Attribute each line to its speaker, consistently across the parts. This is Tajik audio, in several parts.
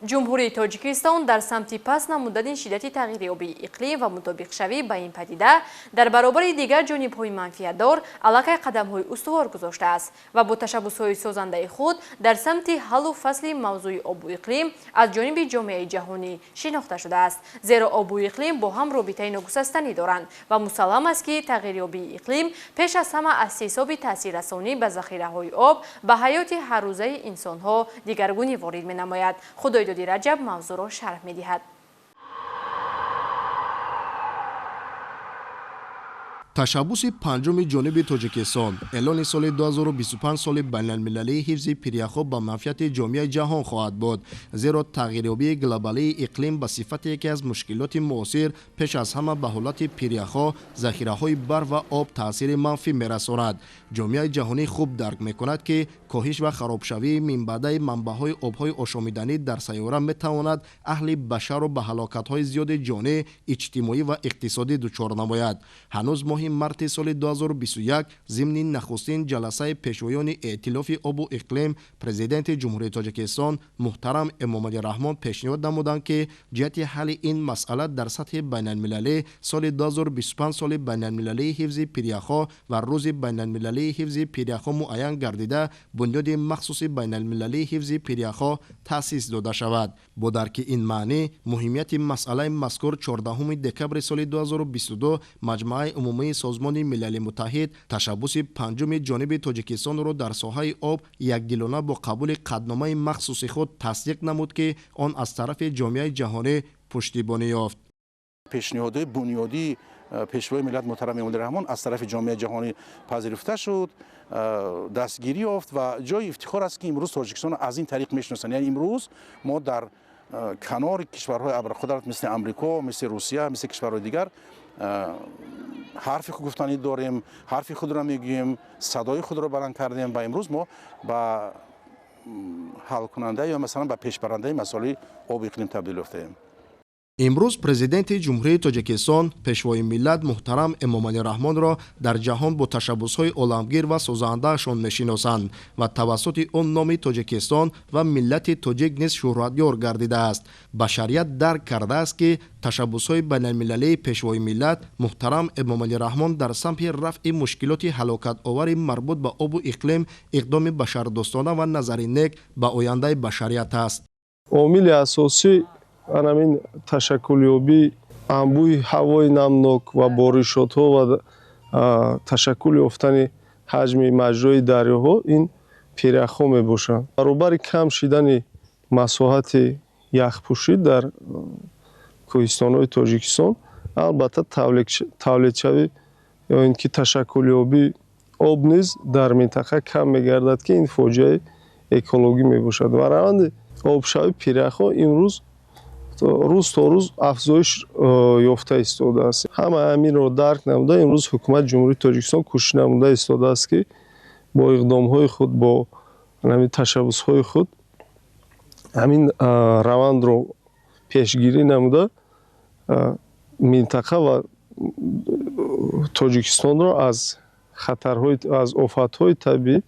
Speaker 1: Ҷумҳурии Тоҷикистон дар самти паст намудани шиддати тағйирёбии иқлим ва мутобиқшавӣ ба ин падида дар баробари дигар ҷонибҳои манфиатдор аллакай қадамҳои устувор гузоштааст ва бо ташаббусҳои созандаи худ дар самти ҳаллу фасли мавзӯи обу иқлим аз ҷониби ҷомеаи ҷаҳонӣ шинохта шудааст. Зеро обу иқлим бо ҳам робитаи ногусастанӣ доранд ва мусаллам аст, ки тағйирёбии иқлим пеш аз ҳама аз ҳисоби таъсиррасонӣ ба захираҳои об ба ҳаёти ҳаррӯзаи инсонҳо дигаргунӣ ворид менамояд. Худойдоди Раҷаб мавзӯъро шарҳ медиҳад.
Speaker 2: Ташаббуси панҷуми ҷониби Тоҷикистон, эълони соли 2025 соли байналмилалии ҳифзи пиряхҳо ба манфиати ҷомеаи ҷаҳон хоҳад буд. Зеро тағйирёбии глобалии иқлим ба сифати яке аз мушкилоти муосир пеш аз ҳама ба ҳолати пиряхҳо, захираҳои барф ва об таъсири манфӣ мерасонад. Ҷомеаи ҷаҳонӣ хуб дарк мекунад, ки коҳиш ва харобшавии минбаъдаи манбаъҳои обҳои ошомиданӣ дар сайёра метавонад аҳли башарро ба ҳалокатҳои зиёди ҷонӣ, иҷтимоӣ ва иқтисодӣ дучор намояд. Ҳанӯз моҳи марти соли 2021 зимни нахустин ҷаласаи пешвоёни эътилофи обу иқлим Президенти Ҷумҳурии Тоҷикистон муҳтарам Эмомалӣ Раҳмон пешниҳод намуданд, ки ҷиҳати ҳалли ин масъала дар сатҳи байналмилалӣ соли 2025 соли байналмилалии ҳифзи пиряхҳо ва рӯзи байналмилалии ҳифзи пиряхҳо муайян гардида, бунёди махсуси байналмилалии ҳифзи пиряхҳо таъсис дода шавад. Бо дарки ин маънӣ, муҳимияти масъалаи мазкур, 14 декабри соли 2022 Маҷмааи умумии Созмони Милали Муттаҳид ташаббуси панҷуми ҷониби Тоҷикистонро дар соҳаи об якдилона бо қабули қатъномаи махсуси худ тасдиқ намуд, ки он аз тарафи ҷомеаи ҷаҳонӣ пуштибонӣ ёфт.
Speaker 3: Пешниҳодҳои бунёдии Пешвои миллат муҳтарам Эмомалӣ Раҳмон аз тарафи ҷомеаи ҷаҳонӣ пазируфта шуд, дастгирӣ ёфт ва ҷои ифтихор аст, ки имрӯз Тоҷикистонро аз ин тариқ мешиносанд. Яъне имрӯз мо дар канори кишварҳои абрқудрат, мисли Амрико, мисли Русия, мисли кишварҳои дигар, ҳарфи гуфтанӣ дорем, ҳарфи худро мегӯем, садои худро баланд кардем ва имрӯз мо ба ҳалкунанда ё масалан ба пешбарандаи масоили обу иқлим табдил ёфтаем.
Speaker 2: Имрӯз Президенти Ҷумҳурии Тоҷикистон, Пешвои миллат муҳтарам Эмомалӣ Раҳмонро дар ҷаҳон бо ташаббусҳои оламгир ва созандаашон мешиносанд ва тавассути он номи Тоҷикистон ва миллати тоҷик низ шӯҳратёр гардидааст. Башарият дарк кардааст, ки ташаббусҳои байналмилалии Пешвои миллат муҳтарам Эмомалӣ Раҳмон дар самти рафъи мушкилоти ҳалокатовари марбут ба обу иқлим иқдоми башардӯстона ва назари нек ба ояндаи башарият аст.
Speaker 4: Омили асосӣ анамин ташаккулёбии анбӯҳи ҳавои намнок ва боришотҳо ва ташаккул ёфтани ҳаҷми маҷрои дарёҳо ин пиряхҳо мебошанд. Баробари кам шидани масоҳати яхпӯшӣ дар кӯҳистонҳои Тоҷикистон, албатта, тавлидшавӣ ё ин ки ташаккулёбии об низ дар минтақа кам мегардад, ки ин фоҷиаи экологӣ мебошад ва раванди обшавии пиряхҳо имрӯз рӯз то рӯз афзоиш ёфта истодааст. Ҳама ҳаминро дарк намуда, имрӯз Ҳукумати Ҷумҳурии Тоҷикистон кӯшиш намуда истодааст, ки бо иқдомҳои худ, бо ҳамин ташаббусҳои худ ҳамин равандро пешгирӣ намуда, минтақа ва Тоҷикистонро аз хатарҳои, аз офатҳои табиӣ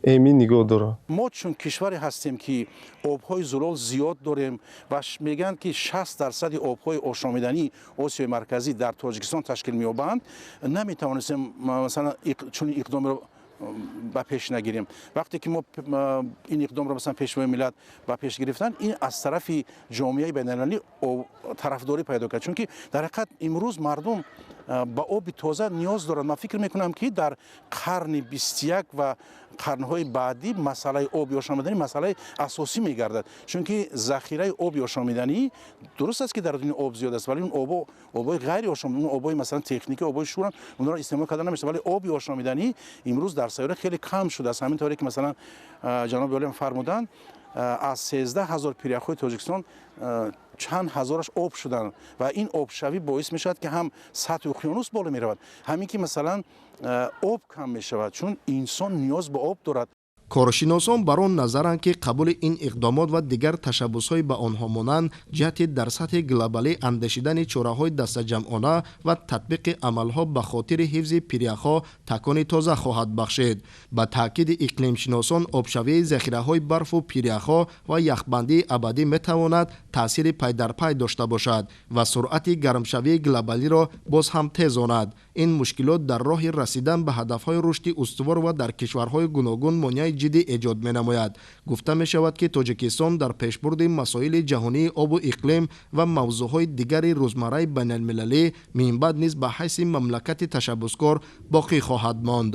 Speaker 4: эмин нигоҳ дорад.
Speaker 3: Мо чун кишваре ҳастем, ки обҳои зулол зиёд дорем ва мегӯянд, ки 60 дарсади обҳои ошомидании Осиёи Марказӣ дар Тоҷикистон ташкил меёбанд, наметавонистем масалан чунин иқдомеро ба пеш нагирем. Вақте ки мо ин иқдомро, масалан, Пешвои миллат ба пеш гирифтанд, ин аз тарафи ҷомеаи байналмилалӣ тарафдорӣ пайдо кард, чунки дар ҳақиқат имрӯз мардум ба оби тоза ниёз доранд. Ман фикр мекунам, ки дар қарни 21 ва қарнҳои баъдӣ масъалаи оби ошомиданӣ масъалаи асосӣ мегардад, чунки захираи оби ошомиданӣ, дуруст аст, ки дар дунё об зиёд аст, вале он обо обҳои ғайриошом, обҳои масалан техникӣ, обҳои шӯранд, онҳоро истеъмол карда намешавад, вале оби ошомиданӣ имрӯз дар сайёра хеле кам шудааст. Ҳамин тавре ки масалан ҷаноби олиам фармуданд, аз 13 000 пиряхҳои Тоҷикистон чанд ҳазораш об шуданд ва ин обшавӣ боис мешавад, ки ҳам сатҳи уқёнус боло меравад, ҳамин ки масалан об кам мешавад, чун инсон ниёз ба об дорад.
Speaker 2: Коршиносон бар он назаранд, ки қабули ин иқдомот ва дигар ташаббусҳои ба онҳо монанд ҷиҳати дар сатҳи глобалӣ андешидани чораҳои дастаҷамъона ва татбиқи амалҳо ба хотири ҳифзи пиряхҳо такони тоза хоҳад бахшид. Ба таъкиди иқлимшиносон, обшавии захираҳои барфу пиряхҳо ва яхбандии абадӣ метавонад таъсири пайдарпай дошта бошад ва суръати гармшавии глобалиро боз ҳам тезонад. Ин мушкилот дар роҳи расидан ба ҳадафҳои рушди устувор ва дар кишварҳои гуногун монеаи ҷиддӣ эҷод менамояд. Гуфта мешавад, ки Тоҷикистон дар пешбурди масоили ҷаҳонии обу иқлим ва мавзӯъҳои дигари рӯзмарраи байналмилалӣ минбаъд низ ба ҳайси мамлакати ташаббускор боқӣ хоҳад монд.